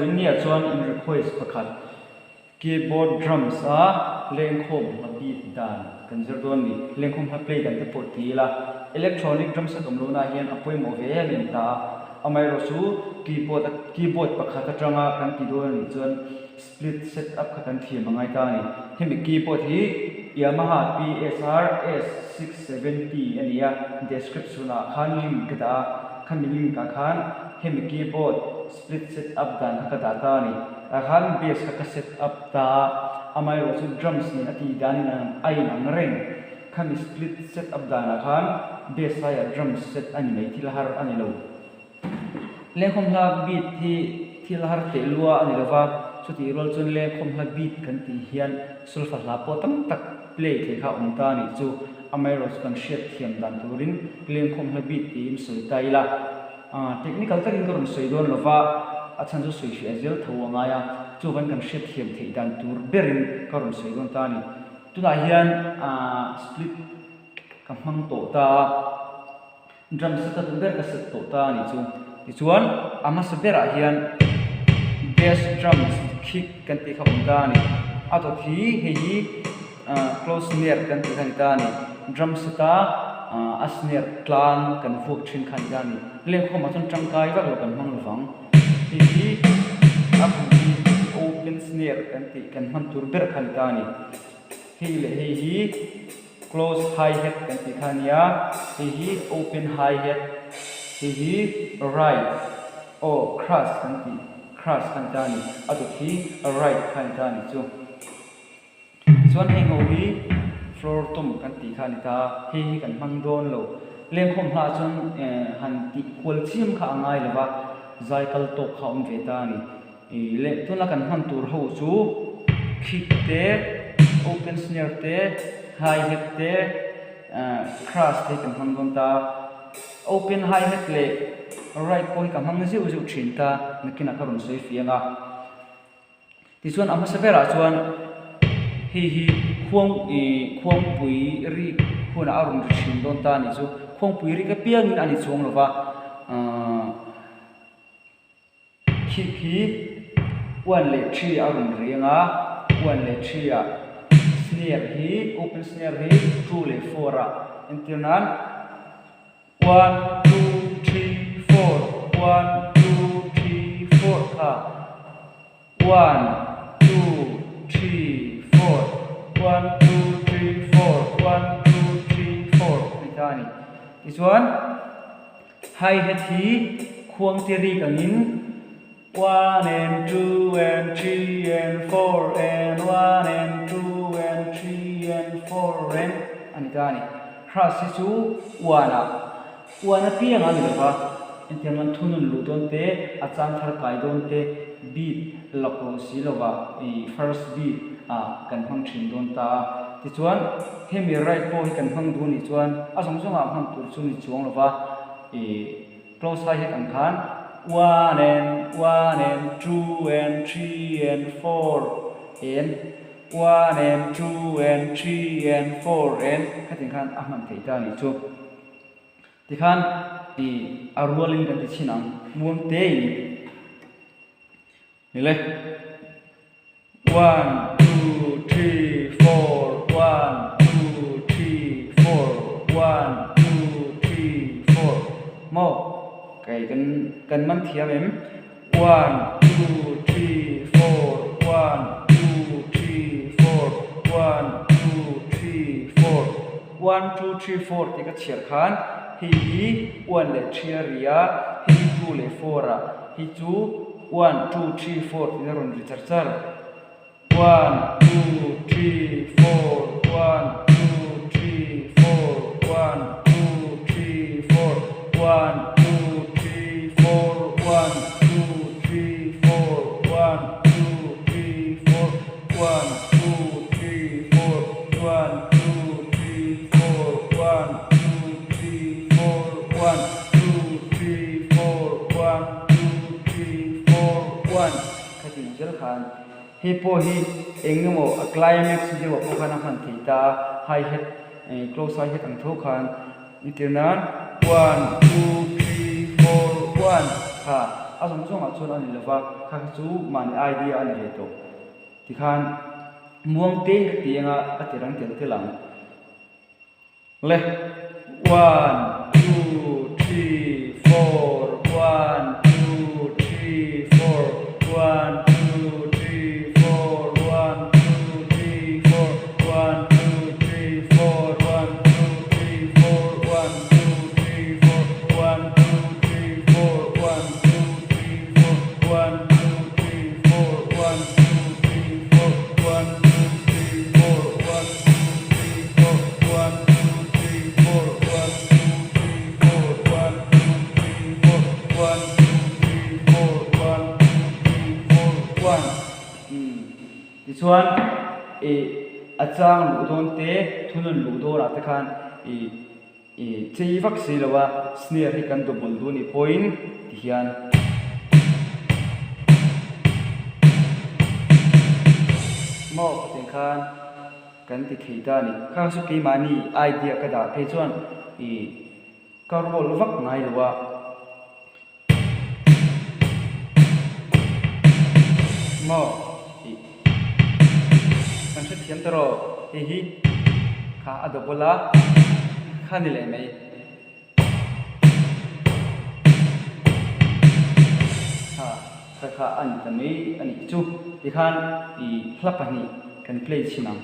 Vawinia chuan in request pakhat keyboard drums a lengkhawm hla beat dan kan zir dawn ni. Lengkhawm hla play dan te pawh ti ila electronic drum set awm lohna hian a pawimawh ve em em ta a. Amaherawhchu keyboard a keyboard pakhat atanga kan ti dawn a nih chuan split set up kha kan thiam a ngai ta a ni. Hemi keyboard hi Yamaha PSR S670 a ni a, description ah khan link ka dah a, khami link ah khan hemi keyboard split set up dan kha ka dah ta a ni. Tah khan bass kha ka set up ta a, amaherawh chu drums nen a tih dan in a inang reng. Khami split set up danah khan bass laiah drums set a ni mai, thil har a ni lo. Lengkhawm hla beat hi thil har teh lua a ni lo va, chutih rual chuan lengkhawm hla beat kan tih hian sulfa hla pawh tam tak play thei kha a awm ta a nih chu. Amaherawhchu kan hriat thiam dan turin lengkhawm hla beat tiin sawi ta ila. Technical takin ka rawn sawi dawn lo va, a chhan chu sawi hriah zel tho a ngai a, chuvan kan hriat thiam theih dan tur berin ka rawn sawi dawn ta a ni. Tunah hian split ka hmang tawh ta a. Drum set a duh ber ka set tawh ta a nih chu. Tichuan a hmasa berah hian bass drums kick kan tih kha awm ta a ni. A dawt hi hei hi close snare kan tih kha a ni ta a ni. Drum set a a snare tlang kan vuak thin kha a ni ta a ni. Lengkhawmah chuan tangkai vak lo kan hmang lovang. Hei hi a bul hi open snare kan tih kan hman tur ber kha a ni ta a ni. Hei leh hei hi. Close hi hat kan tih kha a nia, hei hi open hi hat, hei hi right aw crash kan tih crash kha a ni ta a ni, a dawt hi right kha a ni ta a ni chu. Tichuan heng ho hi floor tom kan tih kha a ni ta a, hei hi kan hmang dawn lo. Lengkhawm hlah chuan han tih kual chiam kha a ngai lo va, zai kal tawk kha a awm ve ta a ni. Ih leh tuna kan hman tur ho chu kick te, open snare te, hi hat te, ah crash te hi kan hmang dawn ta a. Open hi hat leh ride pawh hi ka hmang zeuh zeuh thin ta, nakinah ka rawn sawi fiang a. Tichuan a hmasa berah chuan hei hi khuang ih khuangpui rik hunah a rawn ri thin dawn ta a nih chu. Khuangpui rik apiangin a ni chuang lo va, ah. Khi khi one leh three a rawn riang a, one leh three ah snare hi open snare hi two leh four ah entir nan one two three four one two three four kha one two three four one two three four one two three four a ni ta a ni. Tichuan. Hi hat hi khuang te rik angin one and two and three and four and one and two and three and four and a ni ta a ni. Hras hi chu uan ah uan apiang a ni lo va, engtiang an thunun luh dawn te, a chang thar kai dawn te beat lak rawh si lo va ih first beat ah kan hmang thin dawn ta a. Tichuan hemi right pawh hi kan hmang duh a nih chuan a zawng zawngah hman tur chu ni chuang lo va, ih close hi het ang khan one and one and two and three and four and one and two and three and four and khatin khan a hman theih ta a nih chu. Tikhan ih a rualin kan ti chhin ang muang te in ni le. One two three four one two three four one two three four maw kei kan kan man thiam em one two three four one two three four one two three four one two three four tih ka chhiar khan hei hi one leh three a ri a hei hi two leh four ah hei chu One, two, three, four tih a rawn ri char char. One, two, three, four, one, two, three, four, one, two, three, four, one, two, three, four, one, two, three, four, one, two, three, four, one, two, three, four, one, two, three, four, one, two, three, four, one, two, three, four, one, two, three, four, one kha tih zel khan hei pawh hi eng emaw a climax deuh ah pawh khan a hman thei ta a, hi hat close hi hat ang tho khan entir nan one, two, three, four, one kha. A zawng zawngah chuan a ni lova, kha kha chu mahni idea a ni ve tawh. Tikhan muang te ka ti anga ka ti rang tel tel ang. Le, one, two, three, four, one, two, three, four, one, two, three, four, one, two, three, four, one, two, three, four, one, two, three, four, one, two, three, four, one, two, three, four, one, two, three, four, one, two, three, four, one, two, three, four, one, two, three, four, one, two, three, four, one, two, three, four, one, two, three, four, one, two, three, four, one, two, three, four, one, two, three, four, one. Umm tichuan ih a chang luh dawn te thunun luh dawnah te khan ih I chei vak si lo a, snare hi kan double duh nih pawhin ti hian. Maw khatiang khan kan ti thei ta a ni. Kha chu keimahni idea ka dah phei chuan i ka roll vak ngai lo a. Maw tih kan hrethiam ta rawh hei hi kha a double a kha ni leh mai kha kha kha a ni ta mai a nih chu tikhan ih hla pahnih kan play chhin ang.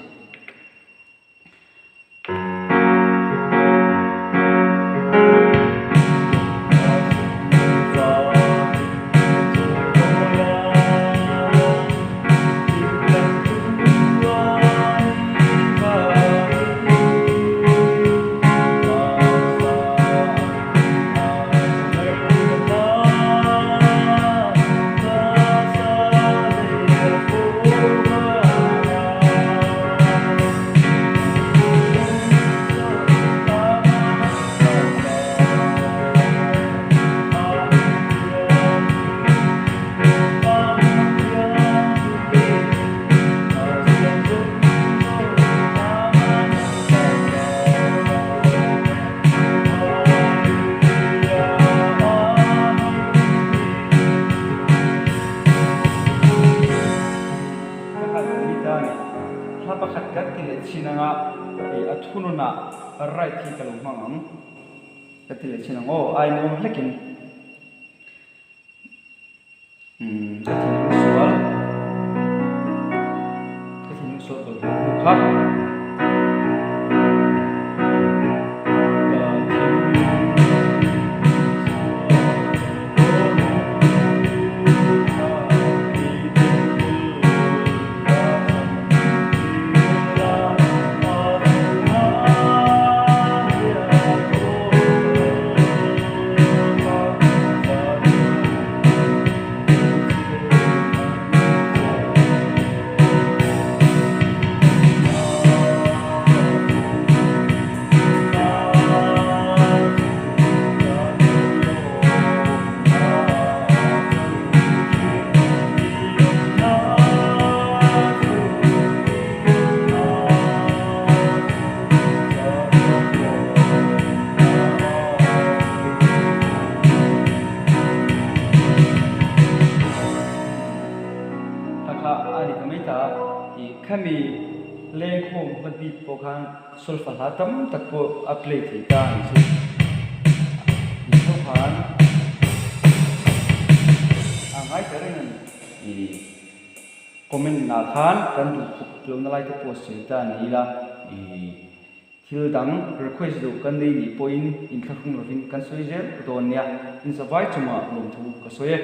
Ka han ni ta a ni. Hla pakhat kan ti leh chin anga hei a thununah right hi ka lo hmang ang. Ka ti leh chin ang aw, ai nuam hlekin. Umm ka thinlung sual, ka thinlung sual bawlhhlawh hnu kha. Thakha a ni ta mai ta i khami lengkhawm hla bik pawh khan solfa hla tam tak pawh a play thei ta a ni chu. Tih tho khan a ngai ta reng a ni. I comment ah khan kan duh khawp lohna lai te pawh sawi ta a ni ila i Thil dang request duh kan nei nih pawhin inthlahrung lovin kan sawi zel dawn nia. Inzavai chungah lawmthu ka sawi e.